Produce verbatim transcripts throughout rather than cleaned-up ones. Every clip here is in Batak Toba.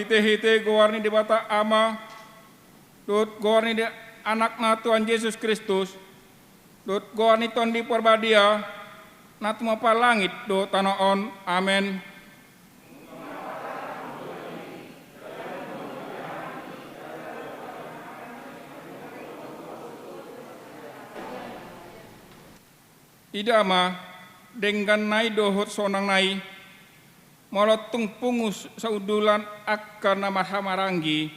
Marhitehite goar ni Debata Ama, dohot goar ni De-, Anakna Tuhan Jesus Kristus, dohot goar ni Tondi Parbadia, na tumompa langit dohot tano on. Amen. Ida ma, denggan nai dohot sonang nai, molo tung pungu saundulan angka na marhahamaranggi.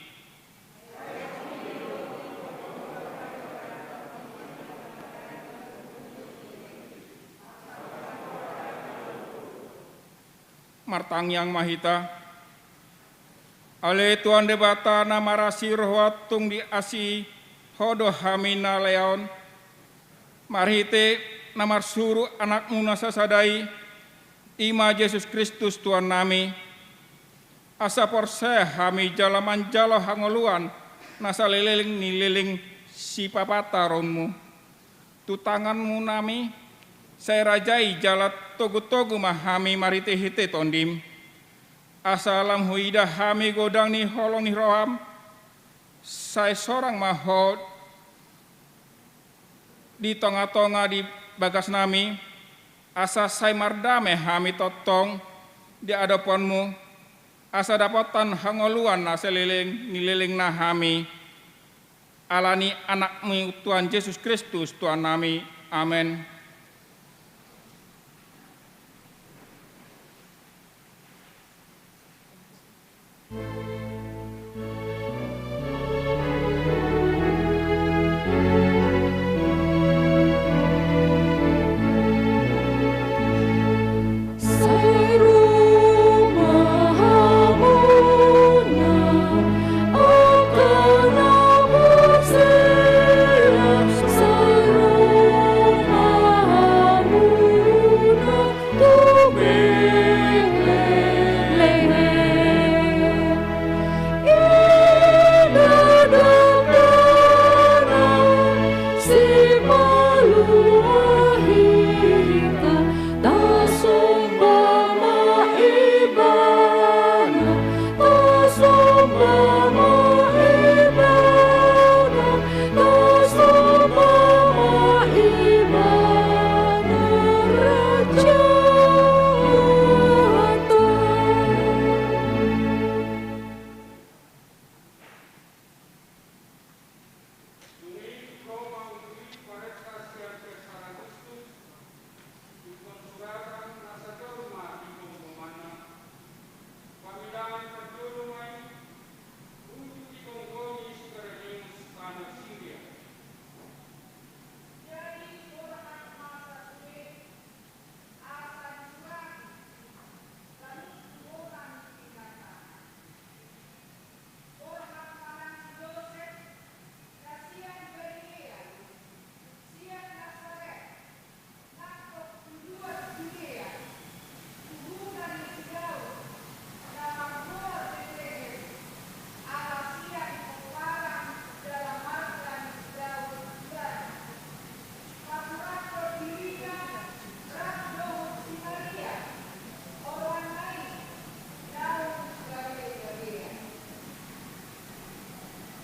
Martangiang ma hita. Ale Tuhan Debata na marasi roha, tung diasii Ho do hami na lean on, marhite na marsuru Anakmu na sasada i, i ma Jesus Kristus Tuhannami, asa porsea hami jala manjalo hangoluan na saleleng ni leleng sipapataronmu. Tu tanganmu nami sai rajai jala togutogu ma hami marhitehite Tondim, asa lam huida hami godang ni holong ni roham. Sai sorang ma Ho di tongatonga di bagasnami, asa sai mardame hami tongtong di adopanmu, asa dapotan hangoluan na saleleng ni lelengna hami. Ala ni Anakmu Tuhan Jesus Kristus Tuhannami. Amen.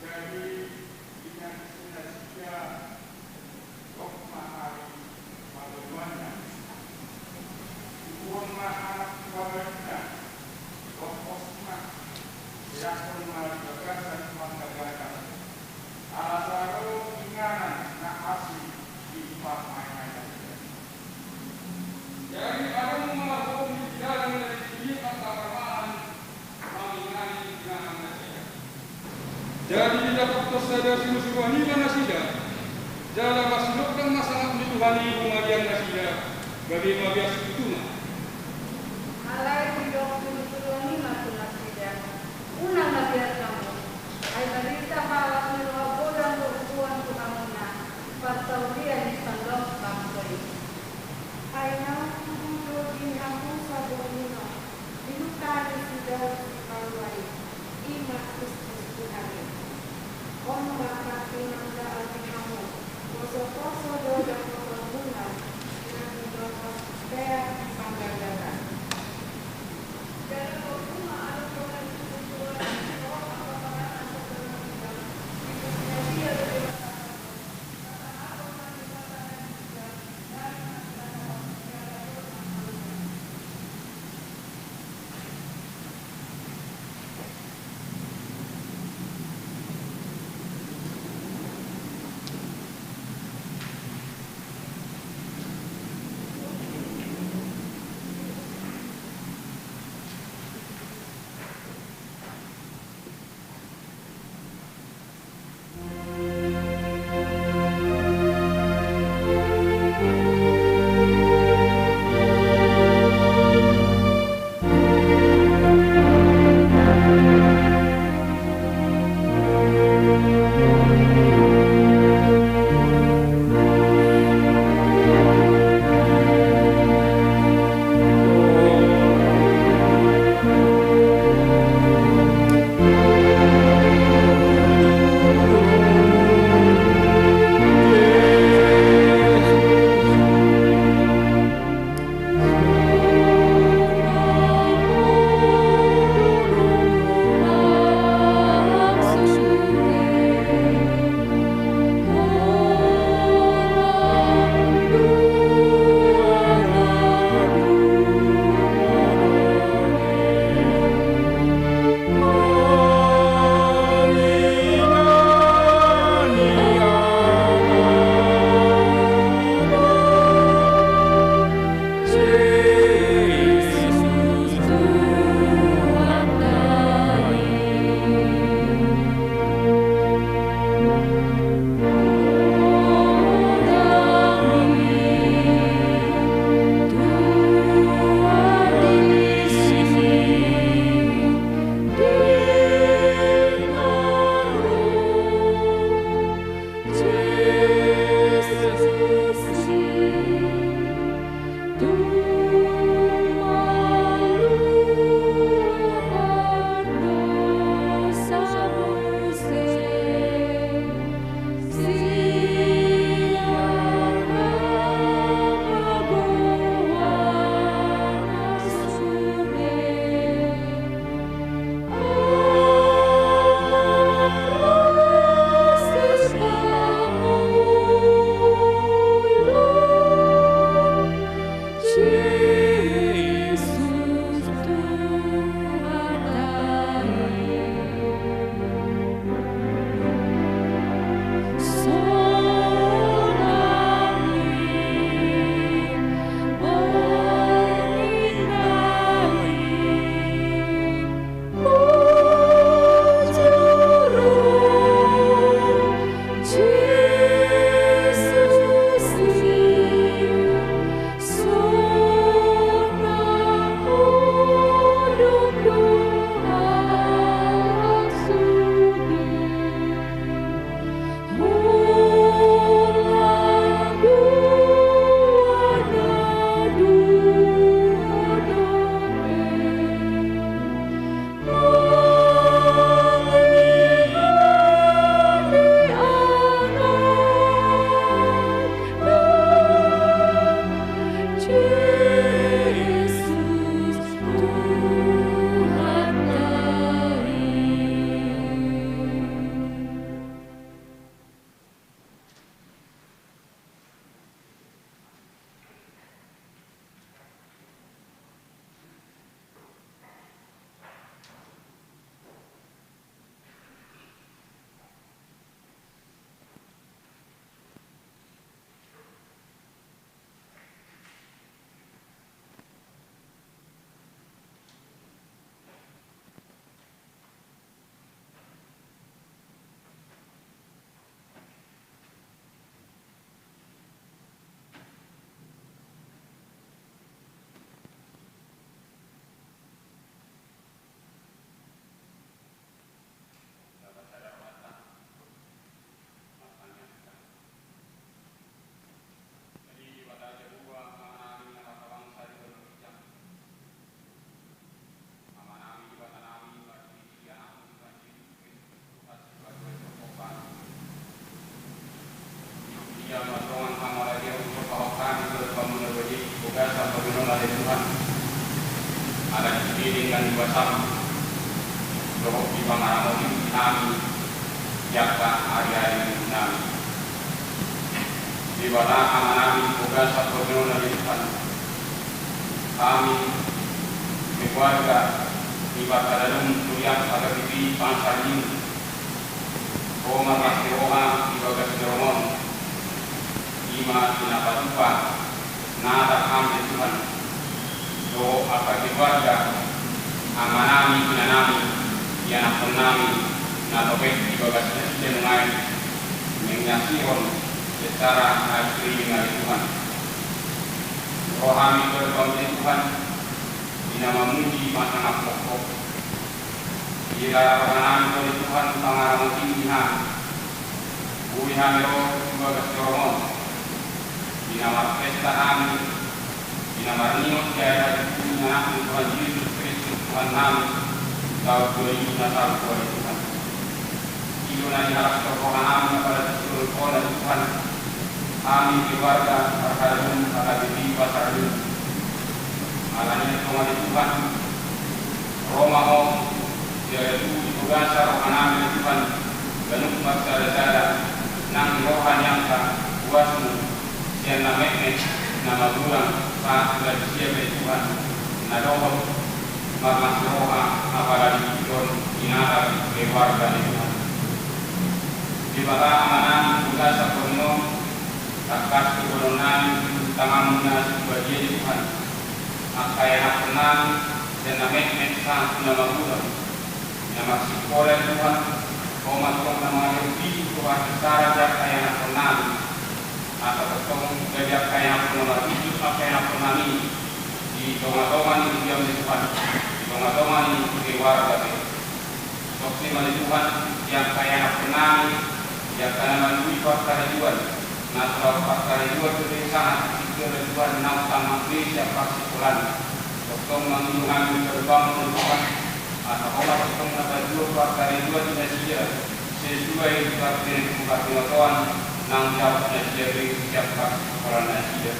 Jadi, inang si nasida, gok ma ari pangoluanna. Tubuhon ma anak tu bagasna, gok ma, diakhon ma di bagasan panggagasan. Ala sai ro inganan na asing di parmainanna. Jadi adong ma hohom di dalan na di sini angka parmahan mangingani inganan nasida. Jadi didapothon sada sinusuruan i ma nasida, jala masinondang ma sangap ni Tuhan i pangadian nasida, gabe mabiar situtu ma. Alai didok sinusuruan i ma tu nasida, unang mabiar hamu. Ai barita ma las ni roha godang do huboan tu hamuna, parsaulian ni sandok bangso i. Ai naung tubu do di hamu saborngin on, di huta ni si Daud sipalua i, i ma Kristus Tuhan i. On ma pangkinan dao di hamu, posoposo do dapotonmuna, na nidok peak ni panggagasan. Jala tongtong ma adong do hamu tu joloan Dohot di pangaramotion ni hami di angka ari-ari nami. Debata Amanami di bagasan borngin on ale Tuhan, hami keluarga ni Parhalado Murian H K B P Pansaribu ro marlas ni roha di bagas ni roha-Mu, i ma di na patupa na tarham ale Tuhan, dohot angka keluarga, amanami, inanami, ianakkonnami, na topet di bagas nasida nuaeng, mengasiahon secara streaming ale Tuhan. Ro hami tu adopanMu ale Tuhan, di na mamuji pasangaphon Ho. Di na rohanami ale Tuhan, pangaramotion ni hami. Boi hami ro tu bagas ni roha-Mu, di na marpesta hami, di na marningot di ari-ari ni Anakmu Tuhan Jesus Kristus Tuhannami, taon dua ribu na salpu ale Tuhan. I do na diharap rohanami, apala di suruhon Ho ale Tuhan, hami keluarga Parhalado H K B P Pansaribu. Alani i antong ale Tuhan, ro ma Ho, jala tubu di bagasan rohanami ale Tuhan, ganup marsada-sada nang di roha ni angka huasMu, sian na metmet, na magodang, sahat tu na siap ale Tuhan, na dohot marlas ni roha, apala di tingki on di Natal keluarga ale Tuhan. Debata Amanami di bagasan borngin on, tangkas do dohononnami tu tanganMu na sumbadia ale Tuhan, angka ianakkonnami, sian na metmet sahat tu na magodang, na marsikola ale Tuhan. Ho ma antong na mangalehon pitu tu harsisara di angka ianakkonnami. Asa tongtong gabe angka ianakkon na marujung angka ianakkonnami i di tonga-tonga ni huriaM ale Tuhan, di tonga-tonga ni keluarga pe. Songon i ma ale Tuhan, di angka ianakkonnami, di angka na mandui parkarejoan, na so laho parkarejoan dope sahat tingki on ale Tuhan, naung tamat be sian parsikolaan. Tongtong mangido hami tu adopanMu ale Tuhan, asa Ho ma tongtong na pajual parkarejoan ni nasida, sesuai parpinantihoan naung dapot nasida be sian parsikolaan nasida.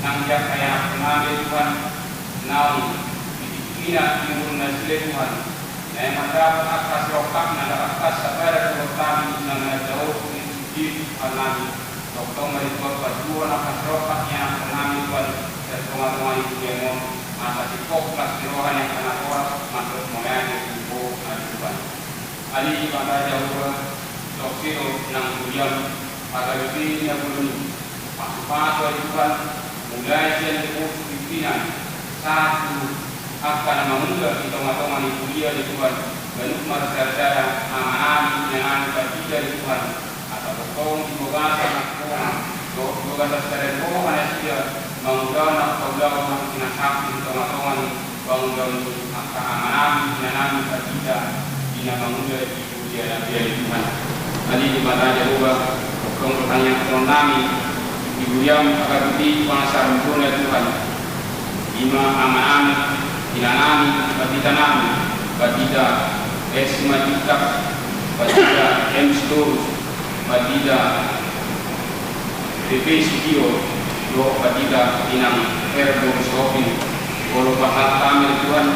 Nang di angka ianakkonnami ale Tuhan, naung di tingkina umur nasida ale Tuhan, naeng mandapot angka sirongkapna, ndang tangkas sada dohot hami na manjalo di Tuhannami. Tongtong ma ale Tuhan pajual angka sirongkap ni ianakkonnami ale Tuhan, sian tonga-tonga ni huriaM on, asa singkop las ni roha ni angka natoras mandok mauliate tu Ho ale Tuhan. Ale Debata Jahowa, songon i do nang huriaM H K B P na bolon i. Pasu-pasu ale Tuhan, mulai sian di pos pimpinan sahat tu angka na mangula di tonga-tonga ni huria ale Tuhan, ganup marsada-sada, amanami, inanami, pandita ale Tuhan, asa tongtong di bagasan roha, dohot di bagasan sada ni roha nasida, mangulahon angka ulaon na pinasahatMu di tonga-tonga ni pangulaon ni angka amanami, inanami, pandita, di na mangula di huria nami ale Tuhan. Ale Debata Jahowa, tongtong do tangiangkononnami di huriaM H K B P Pansaribu ale Tuhan. I ma amanami, inanami, panditanami, pandita S Simanjuntak, pandita M Sitorus, pandita P P Sutio, dohot pandita inang Herbo Sopin. Olo pasahat hami ale Tuhan,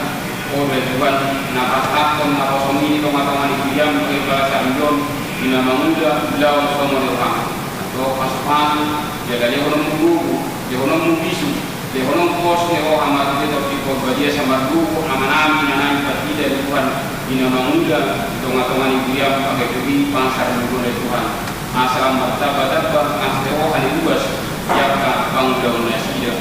Ho do ale Tuhan na pasahathon na kosong i di tonga-tonga ni huriaM, bagasan on, di na mangula ulaon so mauliate. Dohot pasu-pasu, jala lehononMu gogo, lehononMu bisuk, lehononMu pos ni roha marhite Tondi Porbadia, asa margogo amanami, inanami, pandita ale Tuhan, di na mangula di tonga-tonga ni huriaM H K B P Pansaribu ale Tuhan. Asa lam martamba-tamba las ni roha ni ruas di angka pangulaon nasida.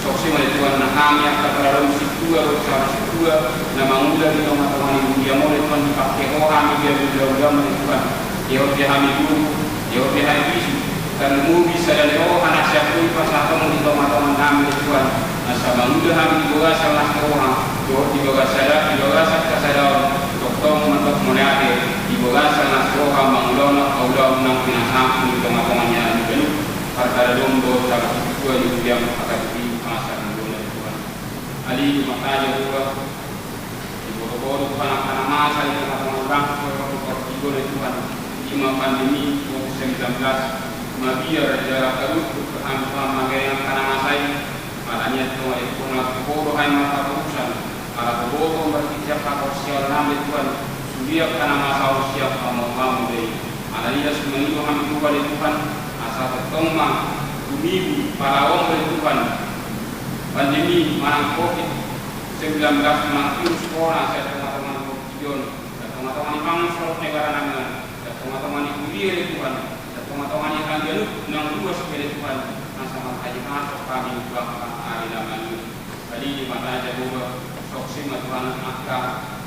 Songon i ma ale Tuhan, nang hami angka parhalado sintua dohot sala sintua na mangula di tonga-tonga ni huriaM on ale Tuhan, dipangke Ho hami di ulaon-ulaon ale Tuhan. Dihot be hami gogo, dihot be hami bisuk, tarlumobi sada ni roha na sian Ho dipasahat Ho di tonga-tonga nami ale Tuhan. Asa mangula hami di bagasan las ni roha, dohot di bagasan sada, di bagasan hasadaon, tongtong mandok mauliate, di bagasan las ni roha mangulahon angka ulaon naung pinasahatMu di tonga-tonga ni hami ganup, parhalado dohot sala sintua ni huriaM H K B P Pansaribu ale Tuhan. Ale Debata Jahowa, diboto-boto Tuhan angka na masa di tonga-tonga ni bangso on, di tonga-tonga ni huriaM ale Tuhan, i ma pandemi Covid sembilan belas, mabiar jala tarus Tuhan, Tuhan, manggagai angka na masa i. Alani i antong ale Tuhan, na so pola hami marhaporusan, Ala botoM marhite haporseaonnami ale Tuhan, sude angka na masa on sian hamu-hamu do i. Alani i laos mangido hami tu Ho ale Tuhan, asa tongtong ma tumibu palaoM ale Tuhan, pandemi manang covid sembilan belas manang virus corona sian tonga-tonga ni portibi on, sian tonga-tonga ni bangso negarami on, sian tonga-tonga ni huria ale Tuhan, sian tonga-tonga ni haganup naung ruas ale Tuhan, asa marhahipason hami tu angka ari na mangihut. Ale Debata Jahowa, suksuk ma Tuhan angka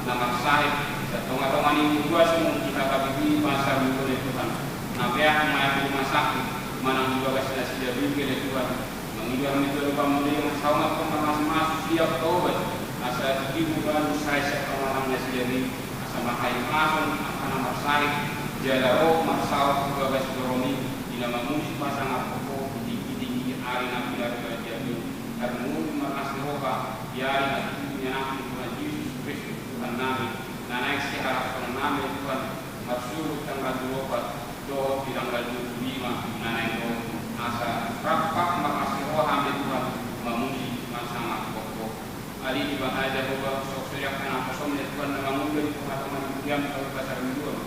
na marsahit sian tonga-tonga ni huria on di H K B P Pasar Minggu ale Tuhan, na peak manang di rumah sakit manang di bagas nasida bege ale Tuhan. Mangido hami tu Ho ale Tuhan, mauliate ma Ho, asa Ho ma tongtong na mamasumasu siap tobat, asa dibuka dosa sian tonga-tonga nasida be, asa marhahipason angka na marsahit, jala ro marsaor tu bagas joroMi, di na mamuji pasangap Ho di tingki-tingki ari na pinarbadia-Mi. Tarlumobi ma las ni roha di ari na tubu ni Anakmu Tuhan Jesus Kristus Tuhannami, na naeng sihalashonnami Tuhan, marsuhut tanggal dua pulu opat dohot di tanggal dua pulu lima na naeng ro, asa rap ma las ni roha hami Tuhan, mamuji, marsangap Ho. Ale Debata Jahowa, suksuk angka naposoM ale Tuhan, na mangula di tonga-tonga ni huriaM Pasar Minggu on,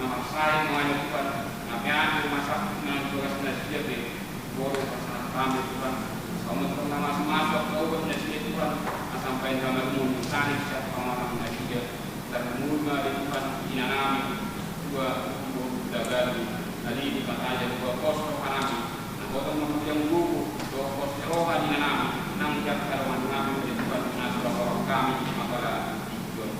na marsahit ma ale Tuhan, na peak di rumah sakit manang di bagas nasida be, boi pasahat hami Tuhan, asa Ho ma tongtong na mamasumasu angka obat nasida Tuhan, asa baen hamalumon ni sahit sian tonga-tonga nasida. Tarlumobi ma ale Tuhan inanami, tua, iboto, dagalu. Ale Debata Jahowa, pos rohanami, na Ho tongtong mangulahon gogo dohot pos ni roha di inanami, nang di angka dongannami ale Tuhan, na so dapot hami apala di tingki on.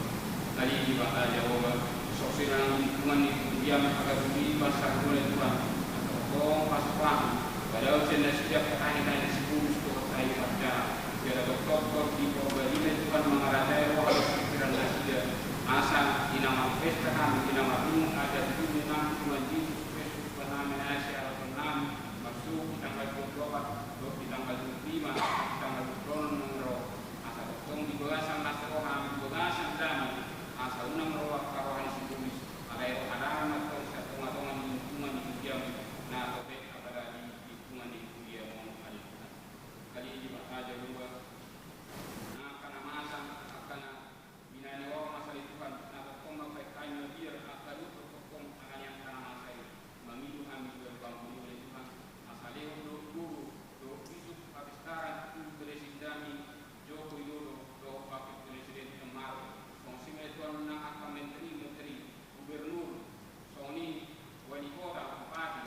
Ale Debata Jahowa, suksuk nang di lingkungan ni huriaM H K B P Pasar Minggu ale Tuhan, asa tongtong pasu-pasu, padaon sian nasida angka tahi-tahi ni sipulus dohot tahi parjala, jala tongtong di Porbadia Tuhan mangarajai roha dohot pingkiran nasida, asa di na marpesta hami, di na marungut adat tubu ni Anakmu Tuhan Jesus Kristus Tuhannami na sihalashonnami, marsuhut di tanggal dua pulu opat dohot di tanggal dua pulu lima, di tanggal dua pulu onom na ro, asa tongtong di bagasan las ni roha hami, di bagasan dame, asa unang ro angka roha ni sipulus, alai roha dame ma tongtong sian tonga-tonga ni lingkungan ni huriaM, na topet apala di lingkungan ni huriaM on ale Tuhan. Ale Debata Jahowa, nang angka na masa, angka na binahen Ho masa ale Tuhan, na tongtong mambahen hami mabiar angka dohot tongtong ala ni angka na masa i, mangido hami tu Ho ale Tuhan, asa lehon dohot gogo dohot bisuk hapistaran tu Presidennami Joko Widodo dohot Wakil Presiden Ma'ruf, songon i ma ale Tuhan nang angka menteri-menteri, gubernur, songon i wali kota, bupati,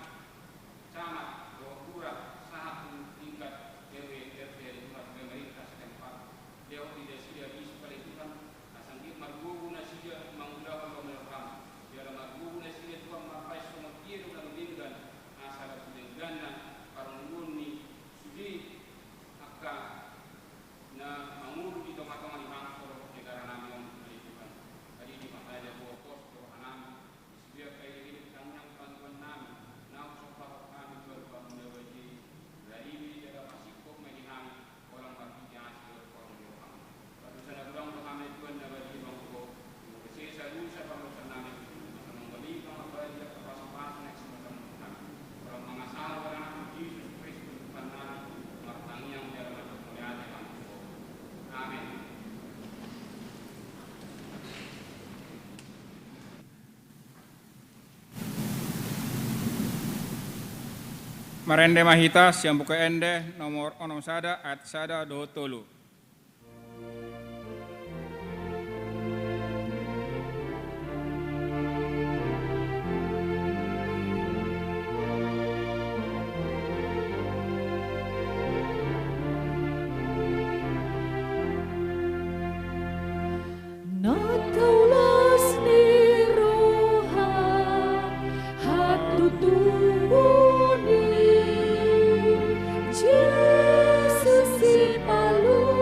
camat dohot lurah, sahat tu tingkat R W, R T, ale Tuhan, pemerintah setempat. Lehon di nasida bisuk ale Tuhan, asa anggiat margogo nasida mangulahon lomo ni rohaM, jala margogo nasida Tuhan mambahen songon dia do na denggan, asa laos dengganna parngoluon ni sude angka na mangolu di tonga-tonga ni bangso dohot negaranami on ale Tuhan. Ale Debata Jahowa, pos rohanami, di sude angka hidup tangiang pangidoannami, naung somba hami tu adopanMu na badia i, radi ma i jala pasingkop ma i di hami, holan marhite asi dohot holong ni rohaM. Pardosa na godang do hami Tuhan na badia, bangko, molo sesa dosa pardosanami, asa mangoli ma hami di angka pasu-pasu na simatam-matam, holan mangasahon Anakmu Jesus Kristus Tuhannami, martangiang jala mandok mauliate hami tu Ho. Amen. Marende ma hita sian Buku Ende nomor onom sada, ayat sada dohot tolu. Na taulas ni roha, hatutubu ni Jesus Sipalu.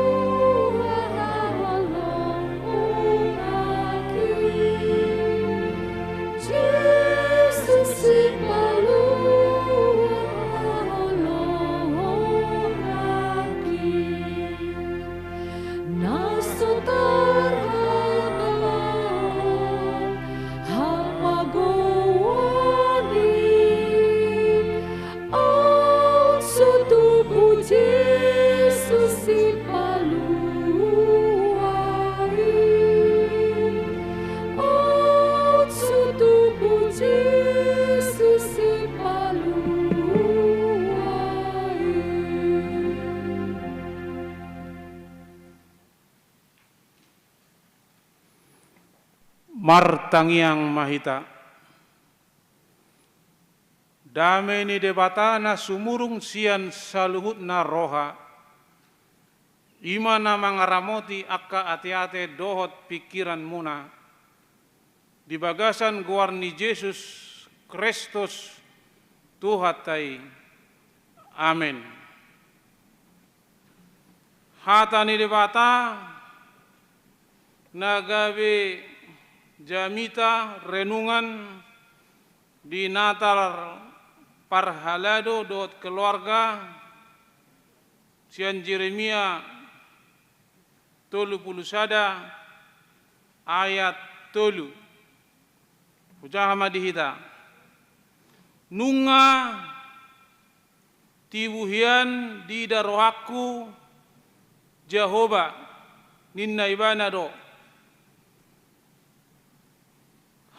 Martangiang ma hita. Dame ni Debata na sumurung sian saluhutna roha, i ma na mangaramoti angka ateate dohot pingkiranmuna, di bagasan goar ni Jesus Kristus Tuhanta i. Amen. Hata ni Debata na gabe jamita renungan di Natal parhalado dohot keluarga sian Jeremia tolu pulu sada ayat tolu. Hujaha ma di hita. Nunga tibu hian diida rohangku Jahowa, ninna ibana do.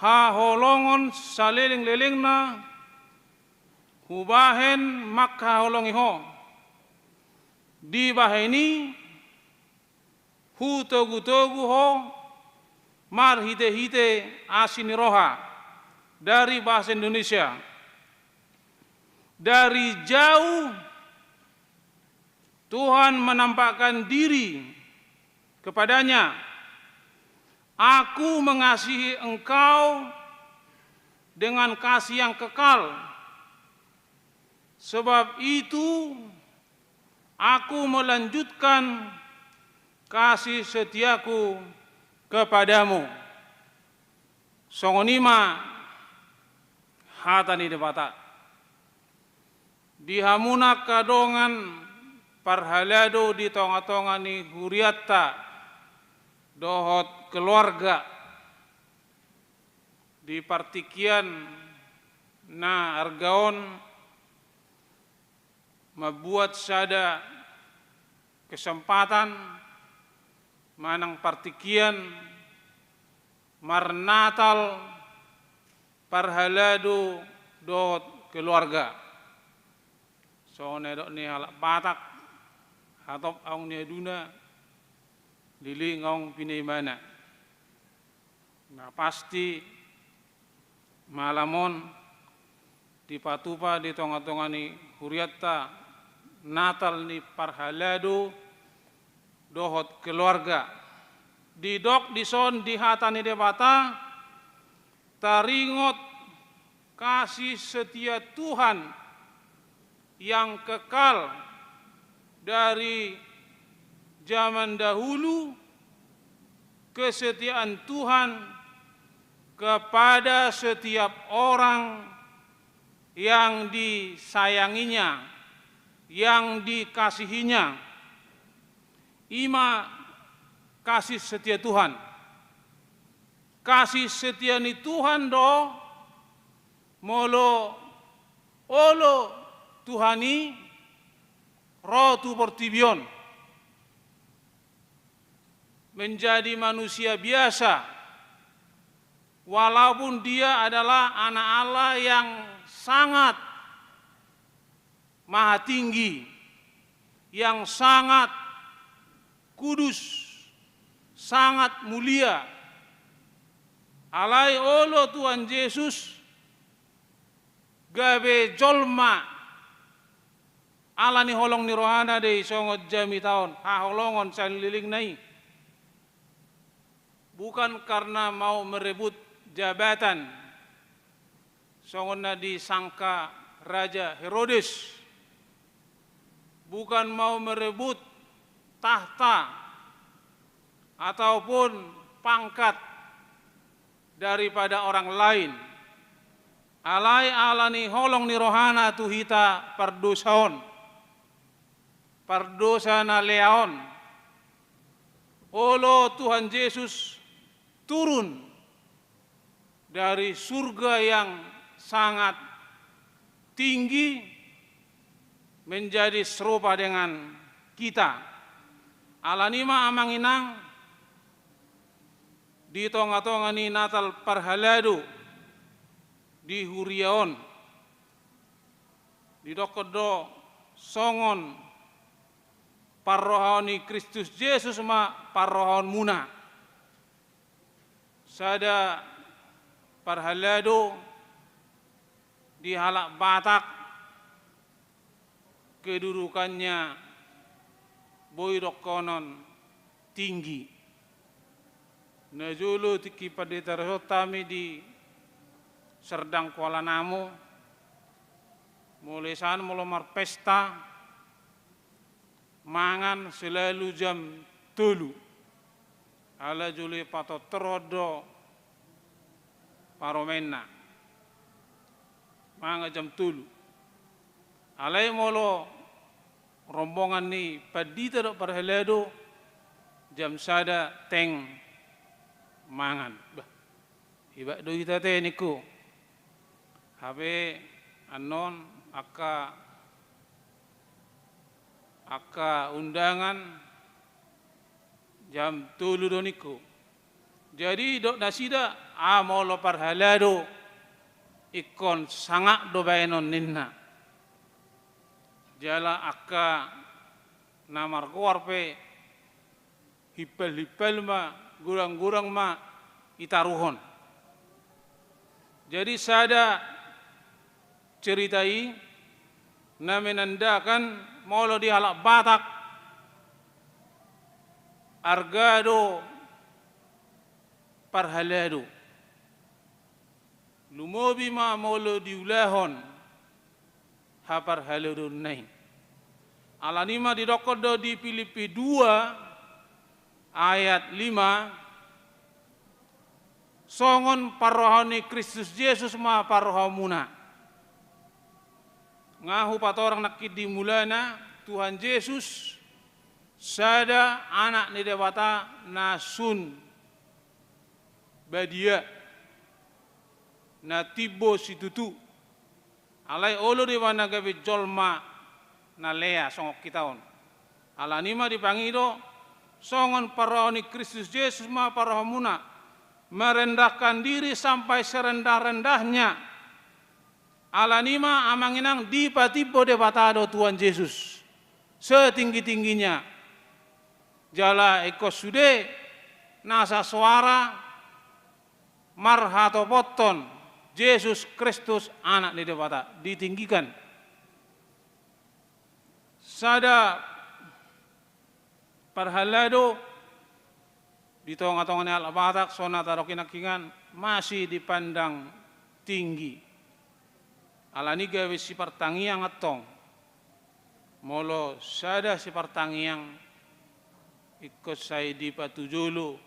Haholongon salelenglelengna hubahen mangkaholongi ho. Dibahen i hutogutogu ho marhitehite asi ni roha, dari bahasa Indonesia. Dari jauh Tuhan menampakkan diri kepadanya. Aku mengasihi engkau dengan kasih yang kekal. Sebab itu, aku melanjutkan kasih setiaku kepadamu. Songon i ma hata ni Debata. Di hamuna angka dongan parhalado di tongatonga ni hurianta dohot keluarga, di partingkian na arga on, mambuat sada kesempatan manang partingkian marnatal parhalado dohot keluarga. Songon na nidok ni halak Batak, hatop aung niaduna, lili aung pinaimana. Na pasti malam on dipatupa di tongatonga ni hurianta Natal ni parhalado dohot keluarga. Didok dison di hata ni Debata, taringot kasih setia Tuhan yang kekal dari zaman dahulu, kesetiaan Tuhan kepada setiap orang yang disayanginya, yang dikasihinya. I ma kasih setia Tuhan. Kasih setia ni Tuhan do, molo olo Tuhan i ro tu portibi on, menjadi manusia biasa, walaupun dia adalah anak Allah yang sangat maha tinggi, yang sangat kudus, sangat mulia. Alai olo Tuhan Jesus gabe jolma ala ni holong ni rohana do i songon jamita on, haholongon salelenglelengna i. Bukan karena mau merebut jabatan, songon na disangka Raja Herodes, bukan mau merebut tahta ataupun pangkat daripada orang lain. Alai ala ni holong ni rohana tu hita pardosa on, pardosa na lea on, olo Tuhan Jesus turun dari surga yang sangat tinggi menjadi serupa dengan kita. Ala ni i ma amang inang, di tongatonga ni Natal parhalado di huria on, didokkon do songon parrohaon ni Kristus Jesus ma parrohaonmuna. Sada parhalado di halak Batak, kedudukannya boi dohonon tinggi. Najolo tingki pandita ro hami di Serdang Kuala Namu, molo i san molo marpesta, mangan selalu jam tolu. Ala jolo i patortorhon do parumaenna. Mangan jam tolu. Alai molo rombongan ni pandita dohot parhalado, jam sada teng mangan. Bah, hebat do hita ate ningku. Hape annon angka, angka undangan jam tolu do ningku. Jadi dok nasida, ah, molo parhalado ingkon sangap do baenon ninna. Jala angka na margoar pe himpal-himpal ma, godang-godang ma itaruhon. Jadi sada cerita i na menandakan molo di halak Batak arga do parhalado. Lumobi ma molo diulahon haparhaladoonna i. Alani i ma didokkon do di Pilippi dua ayat lima, songon parrohahon ni Kristus Jesus ma parrohamuna. Nga hupatorang nangkin di mulana, Tuhan Jesus sada Anak ni Debata na sun badia, na timbo situtu. Alai olo do ibana gabe jolma na lea songon hita on. Alani i ma dipangido, songon parrohahon ni Kristus Jesus ma parrohamuna, merendahkan diri sampai serendah-rendahnya. Alani i ma amang inang dipatimbo Debata do Tuhan Jesus setinggi-tingginya. Jala ingkon sude nasa soara marhatopothon Jesus Kristus Anak ni Debata ditinggikan. Sada parhalado di tonga-tonga ni halak Batak, songon na tadok i nangkiningan, masih dipandang tinggi. Alani i gabe sipartangiang antong. Molo sada sipartangiang ingkon sai dipatujolo,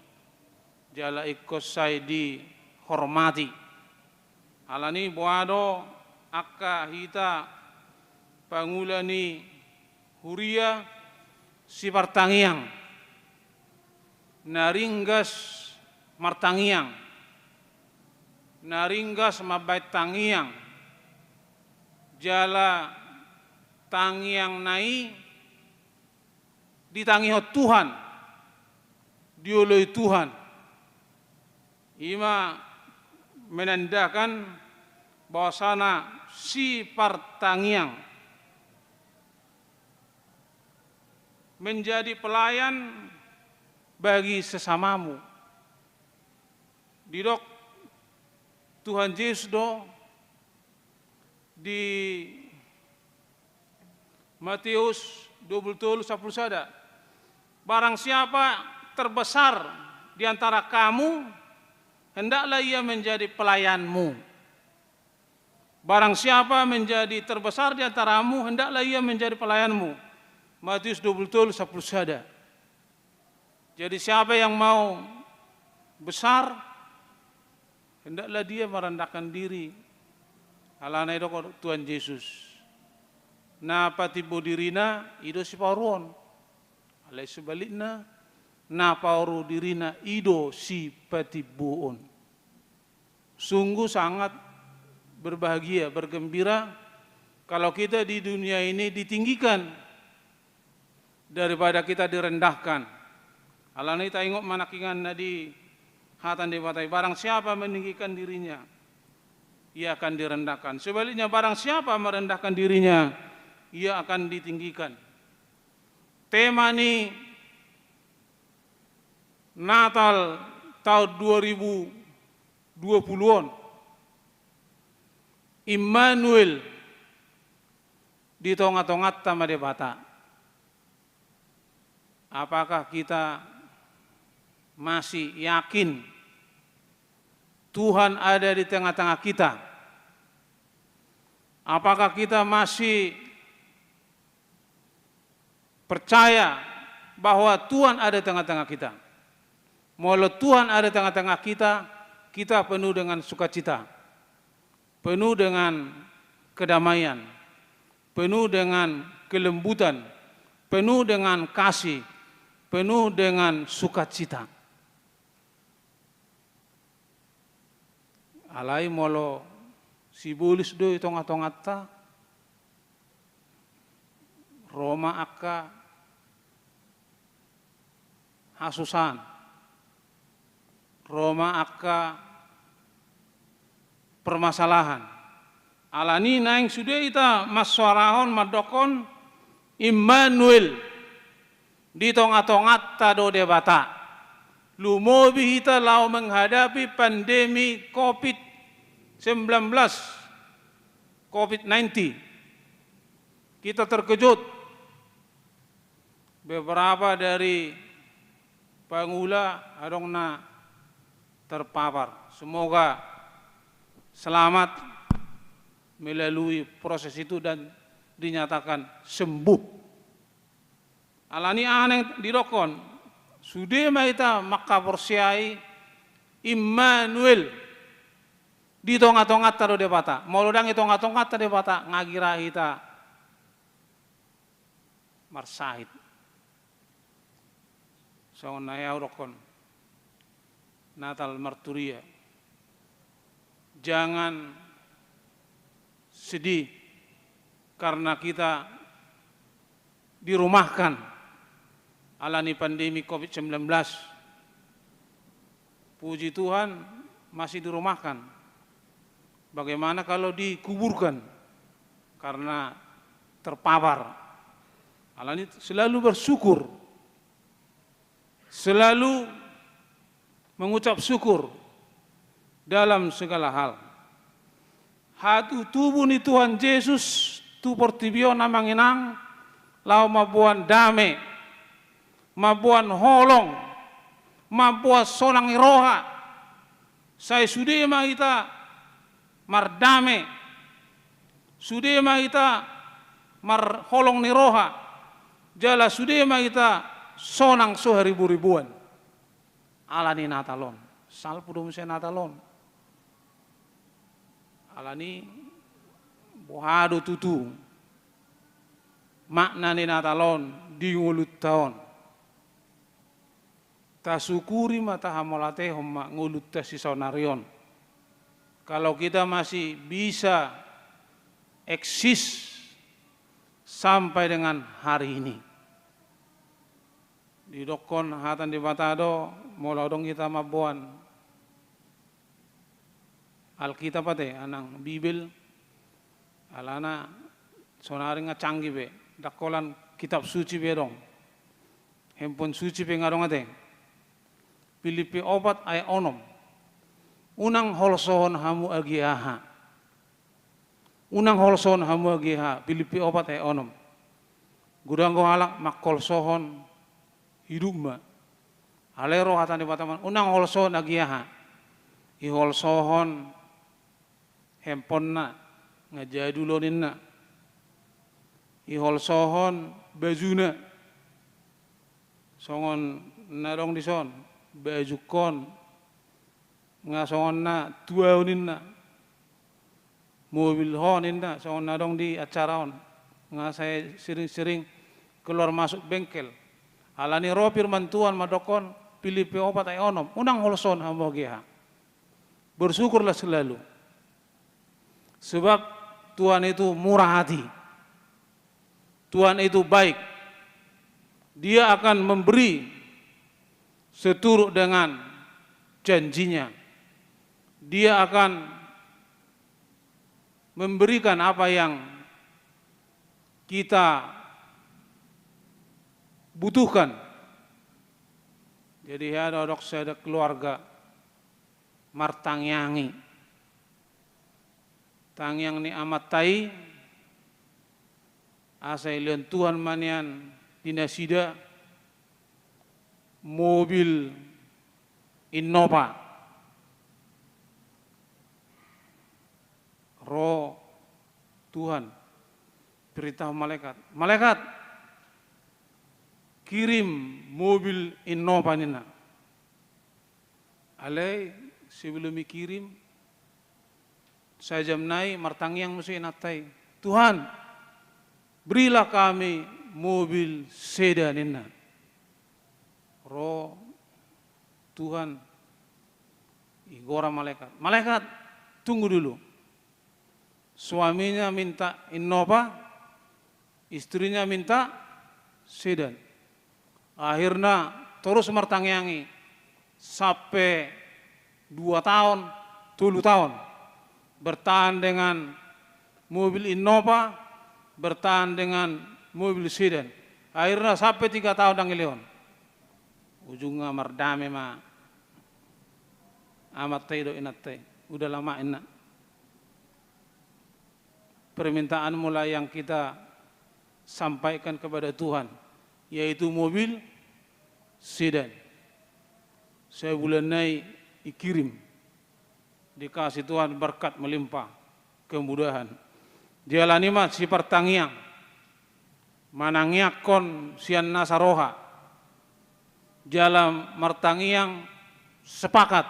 jala ingkon sai dihormati. Alani i boha do angka hita pangula ni huria sipartangiang, na ringgas martangiang, na ringgas mambaen tangiang, jala tangiangna i ditangihon Tuhan, dioloi Tuhan. I ma menandakan bahwasana sipartangiang, menjadi pelayan bagi sesamamu. Didok Tuhan Jesus do di Matius dua puluh tolu sampulu sada, barang siapa terbesar di antara kamu, hendaklah ia menjadi pelayanmu. Barang siapa menjadi terbesar di antaramu, hendaklah ia menjadi pelayanmu. Matius dua puluh tolu sampulu sada. Jadi siapa yang mau besar, hendaklah dia merendahkan diri. Alana i do Tuhan Jesus, na patimbo dirina i do sipaoruon. Alai sebalikna, na paoru dirina i do sipatimboon. Sungguh sangat berbahagia, bergembira kalau kita di dunia ini ditinggikan daripada kita direndahkan. Alani i taingot ma nangkiningan na di hata ni Debata i, barang siapa meninggikan dirinya, ia akan direndahkan. Sebaliknya, barang siapa merendahkan dirinya, ia akan ditinggikan. Tema ni Natal tahun dua ribu dua puluh on, Immanuel di tonga-tonganta ma Debata. Apakah kita masih yakin Tuhan ada di tengah-tengah kita? Apakah kita masih percaya bahwa Tuhan ada di tengah-tengah kita? Molo Tuhan ada di tengah-tengah kita, kita penuh dengan sukacita, penuh dengan kedamaian, penuh dengan kelembutan, penuh dengan kasih, penuh dengan sukacita. Alai molo sibolis do i tonga-tonganta, ro ma angka hasusaan, ro ma angka permasalahan. Alani naeng sude hita mansoarahon mandokkon Immanuel, di tonga-tonganta do Debata. Lumobi hita laho menghadapi pandemi covid sembilan belas, covid nineteen. Kita terkejut. Beberapa dari pangula adong na terpapar. Semoga selamat melalui proses itu dan dinyatakan sembuh. Alani aha naeng didokkon, sude ma hita mangkaporseai Immanuel, di tonga-tonganta do Debata. Molo ndang di tonga-tonganta Debata, nga gira hita marsahit. Songon na hea hudokkon Natal marturia. Jangan sedih karena kita dirumahkan alani pandemi covid sembilan belas. Puji Tuhan, masih dirumahkan. Bagaimana kalau dikuburkan karena terpapar? Alani selalu bersyukur, selalu mengucap syukur dalam segala hal. Hatutubu ni Tuhan Jesus tu portibi on, amang inang, laho mamboan dame, mamboan holong, mamboan sonang ni roha. Sai sude ma hita mardame, sude ma hita marholong ni roha, jala sude ma hita sonang so haribu-ribuan. Alani Natal on, salpu do muse Natal on. Alani boha do tutu makna ni Natal on di ngolunta on. Tasukuri ma, tahamauliatehon ma ngolunta sisaonari on. Kalau kita masih bisa eksis sampai dengan hari ini. Didokkon hata ni Debata do, molo adong hita mamboan Alkitab ate, nang Bibel, alana saonari nga canggih be, ndang holan kitab suci be adong. Handphone suci pe nga adong ate. Pilippi opat ayat onom. Unang holsohon hamu agia aha. Unang holsohon hamu agia aha, Pilippi opat ayat onom. Godang do halak mangholsohon hidupna. Alai ro hata ni Debata, unang holsohon agia aha. Iholsohon handphonena, nga jadul on ninna. Iholsohon bajuna, songon na adong dison, bajungkon, nga songon na tuaon ninna. Mobilhon ninna, songon na adong di acara on, nga sai sering-sering keluar masuk bengkel. Alani ro firman Tuhan mandokkon, Pilippi opat ayat onom, unang holsohon hamu agia aha. Bersyukurlah selalu. Sebab Tuhan itu murah hati. Tuhan itu baik. Dia akan memberi seturut dengan janjinya. Dia akan memberikan apa yang kita butuhkan. Jadi, hea do adong sada keluarga, martangiangi. Tangiang ni amanta i, asa dilehon Tuhan ma nian di nasida mobil Innova. Ro Tuhan, perintahon malaikat, "Malaikat, kirim mobil Innova," ninna. Alai sebelum dikirim, sai jam nai martangiang muse inanta i, "Tuhan, berilah kami mobil sedan," ninna. Ro Tuhan, digoran malaikat, "Malaikat, tunggu dulu." Suaminya minta Innova, istrinya minta sedan. Akhirna torus martangiangi sampe dua taon, tolu taon. Bertahan dengan mobil Innova, bertahan dengan mobil sedan. Akhirna sampe tiga taon ndang dilehon. Ujungna mardame ma amanta i dohot inanta i. Udah lama, inna. Permintaanmu lah yang kita sampaikan kepada Tuhan, yaitu mobil sedan. Sabulan nai dikirim, dikasih Tuhan berkat melimpah, kemudahan. Jala i ma sipartangiang, manangiangkon sian nasa roha, jala martangiang sepakat.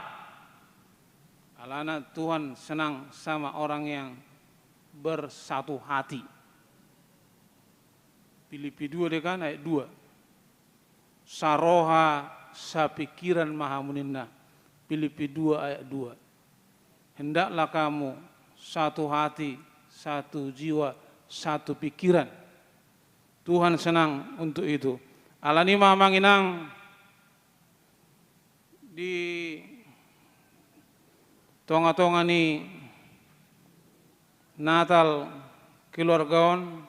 Alana Tuhan senang sama orang yang bersatu hati. Filipi dua deh kan, ayat dua. Saroha, sapikiran ma hamu, ninna. Filipi dua ayat dua. Hendaklah kamu satu hati, satu jiwa, satu pikiran. Tuhan senang untuk itu. Alani i ma, amang inang, di tonga-tonga ni Natal keluarga on,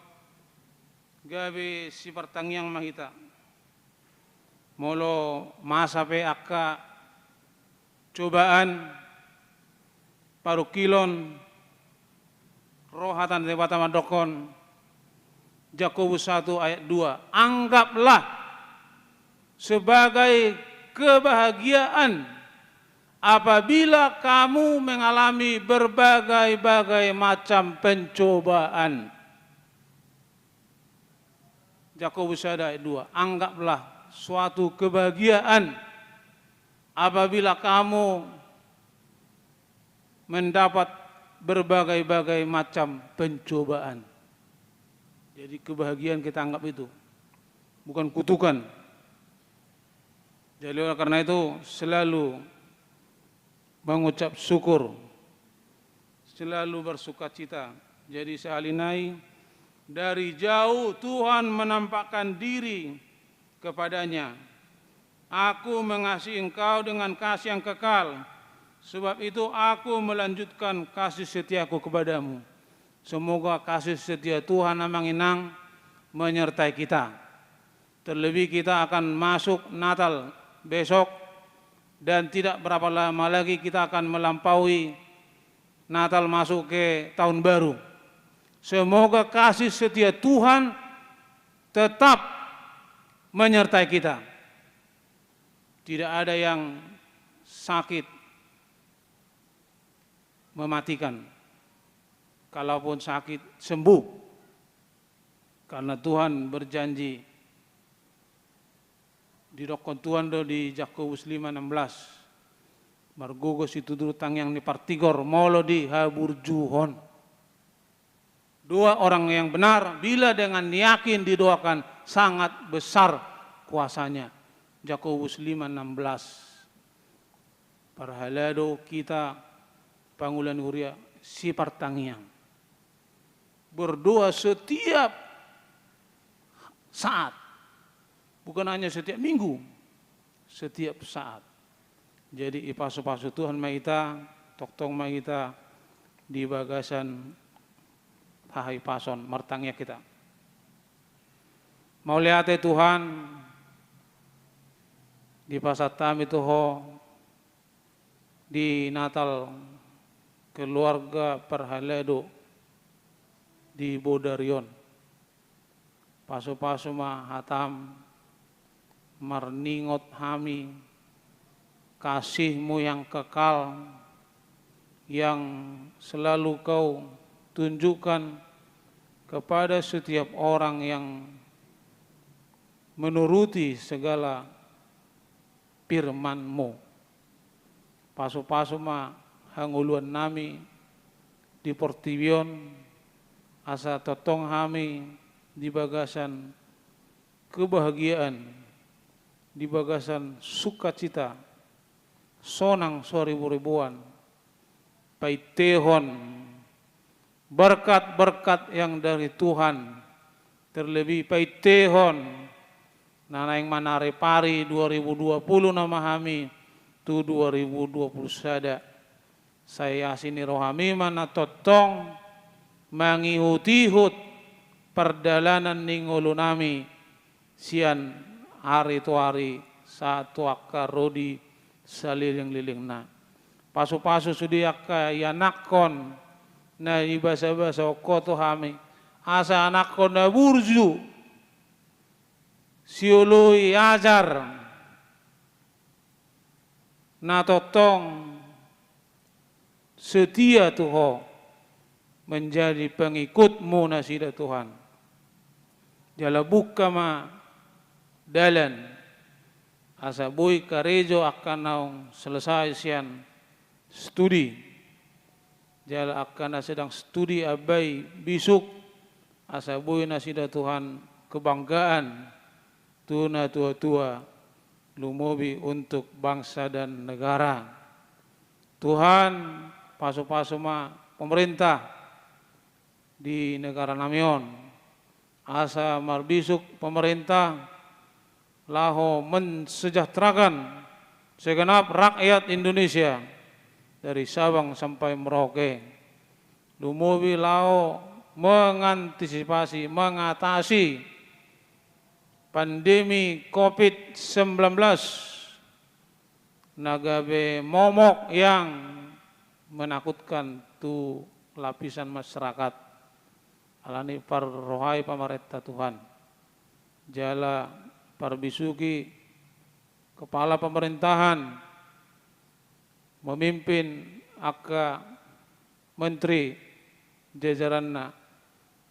gabe sipartangiang ma hita. Molo masa pe angka cobaan, parungkilon, ro hata ni Debata mandokkon, Jakobus satu ayat dua, "Anggaplah sebagai kebahagiaan apabila kamu mengalami berbagai-bagai macam pencobaan." Jakobus sada ayat dua, "Anggaplah suatu kebahagiaan apabila kamu mendapat berbagai-bagai macam pencobaan." Jadi, kebahagiaan kita anggap itu, bukan kutukan. Jadi, oleh karena itu, selalu mengucap syukur, selalu bersukacita. Jadi, sahali nai, dari jauh Tuhan menampakkan diri kepadanya. "Aku mengasihi engkau dengan kasih yang kekal. Sebab itu, aku melanjutkan kasih setiaku kepadamu." Semoga kasih setia Tuhan, amang inang, menyertai kita. Terlebih kita akan masuk Natal besok, dan tidak berapa lama lagi kita akan melampaui Natal, masuk ke tahun baru. Semoga kasih setia Tuhan tetap menyertai kita. Tidak ada yang sakit mematikan. Kalaupun sakit, sembuh. Karena Tuhan berjanji, didokkon Tuhan do di Jakobus lima enam belas, margogo situtu tangiang ni partigor molo dihaburjuhon. Doa orang yang benar bila dengan yakin didoakan sangat besar kuasanya. Jakobus lima enam belas. Parhalado kita, pangula ni huria, sipartangiang. Berdoa setiap saat. Bukan hanya setiap minggu, setiap saat. Jadi, dipasu-pasu Tuhan ma hita, tongtong ma hita di bagasan hahipason, martangiang hita. Mauliate Tuhan, dipasahat hami tu Ho di Natal keluarga parhalado di Bodari on. Pasupasu ma hatam marningot hami kasih-Mu yang kekal, yang selalu Kau tunjukkan kepada setiap orang yang menuruti segala firman-Mu. Pasupasu ma hangoluannami di portibi on, asa tongtong hami di bagasan kebahagiaan, di bagasan sukacita, sonang soribu-ribuan, paintehon berkat-berkat yang dari Tuhan, terlebih paintehon na naeng manari pari dua ribu dua puluh nama hami tu dua ribu dua puluh sada. Sai asi ni rohami ma na tongtong mangihut-ihut pardalanan ni ngolunami sian ari tu ari sahat tu angka ro di salelenglelengna. Pasupasu sude angka ianakhon na ibasabasahon Ho tu hami, asa anakhon na burju, sioloi ajar, na tongtong setia tu Ho, menjadi pengikut-Mu nasida Tuhan. Jala buka ma dalan, asa boi karejo angka naung selesai sian studi, jala angka na sedang studi abai bisuk, asa boi nasida Tuhan kebanggaan tu natua-tua, lumobi untuk bangsa dan negara. Tuhan, pasupasu ma pemerintah di negara nami on, asa marbisuk pemerintah laho mensejahterakan segenap rakyat Indonesia dari Sabang sampai Merauke. Lumobi laho mengantisipasi, mengatasi pandemi covid sembilan belas na gabe momok yang menakutkan tu lapisan masyarakat. Alani parrohai pamarenta Tuhan, jala parbisuki kepala pemerintahan, memimpin angka menteri jajaranna,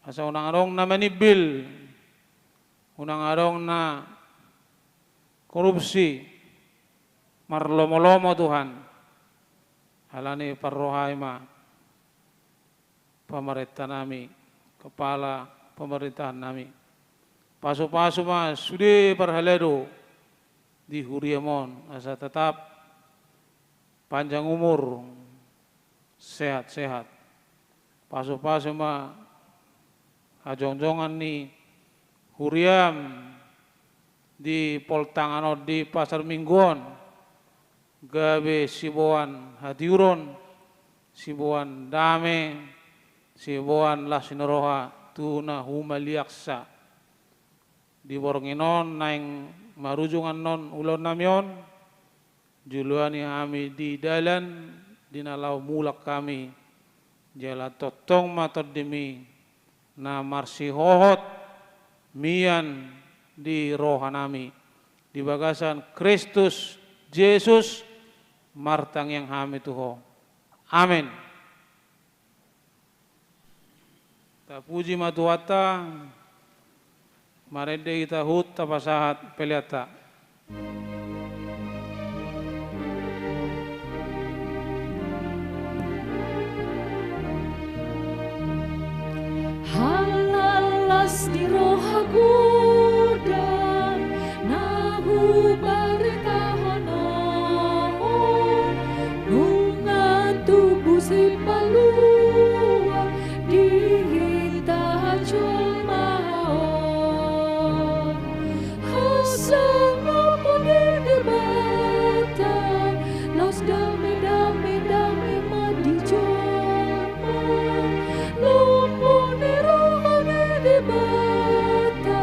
asa unang adong na manimbil, unang adong na korupsi, marlomo-lomo Tuhan. Alani parrohai ma pamarentanami, kepala pamarentahannami. Pasupasu ma sude parhalado di huriam on, asa tetap panjang umur, sehat-sehat. Pasupasu ma hajongjongan ni huriam di poltangan on, di pasar Minggu on, gabe siboan hatiuron, siboan dame, siboan las ni roha tu na humaliangsa. Di borngin on naeng marujung annon ulaonnami on, joloani hami di dalan di na laho mulak hami, jala tongtong ma TondiMi na marsihohot mian di rohanami. Di bagasan Kristus Jesus martangiang hami tu Ho. Amen. Tapuji ma Tuhanta, marende hita huhut tapasahat peleanta. Halak las ni roha godang na hubaritahonon, nunga tubu sipalua di hita jolma on. Hasangapon ni Debata, laos dame, dame, dame ma di jolma. Lomo ni roha ni Debata,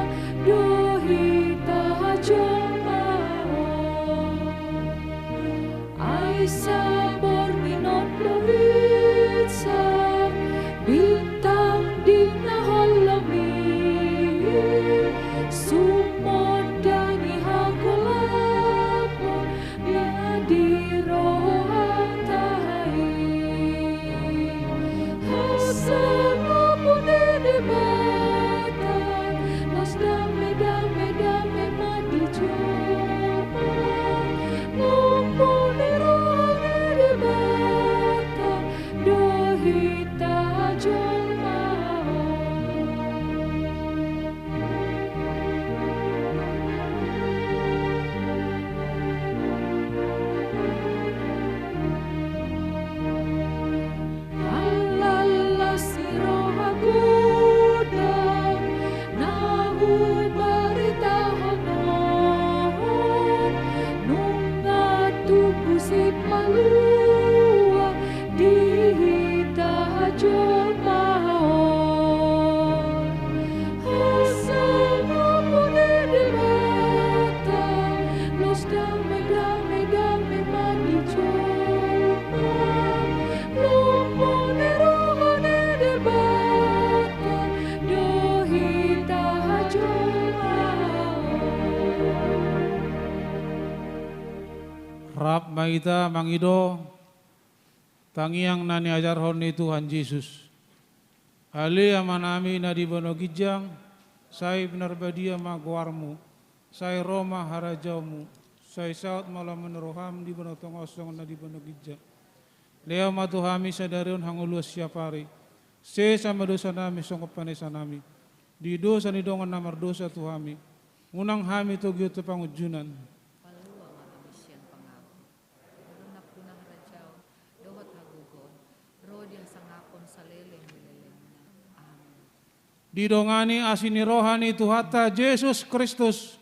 Hita mangido tangiang na niajarhon ni Tuhan Jesus. Ale Amanami na di banua ginjang, sai pinarbadia ma goarmu, sai ro ma harajaonmu, sai saut ma lomo ni roham di banua tonga on songon na di banua ginjang. Lehon ma tu hami sadari on hangoluan siapari. Sesa ma dosanami songon panesanami di dosa ni dongan na mardosa tu hami. Unang hami togihon tu pangunjunan. Palua ma hami sian pangago. Jolo nampuna harajaon dohot hagogoon ro di hasangapon saleleng ni lelengna. Amen. Didongani asi ni roha ni Tuhanta Jesus Kristus,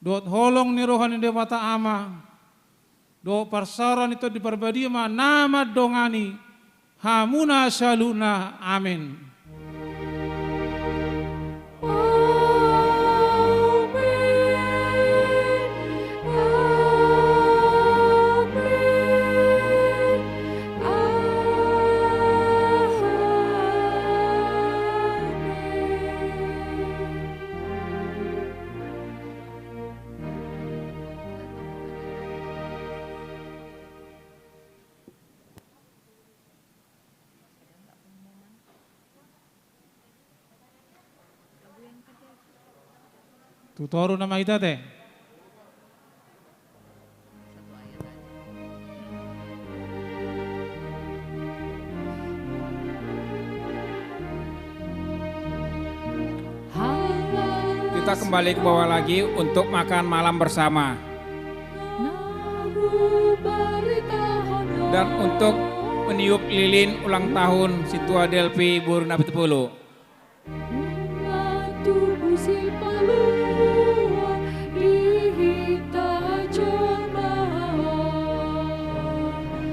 dohot holong ni roha ni Debata Ama, dohot parsaoran ni Tondi Parbadia ma na mandongani hamuna saluhutna. Amen. Tu toru nama hita te. Kita kembali ke bawah lagi untuk makan malam bersama. Dan untuk meniup lilin ulang tahun Sintua Delphi Boru Napitupulu.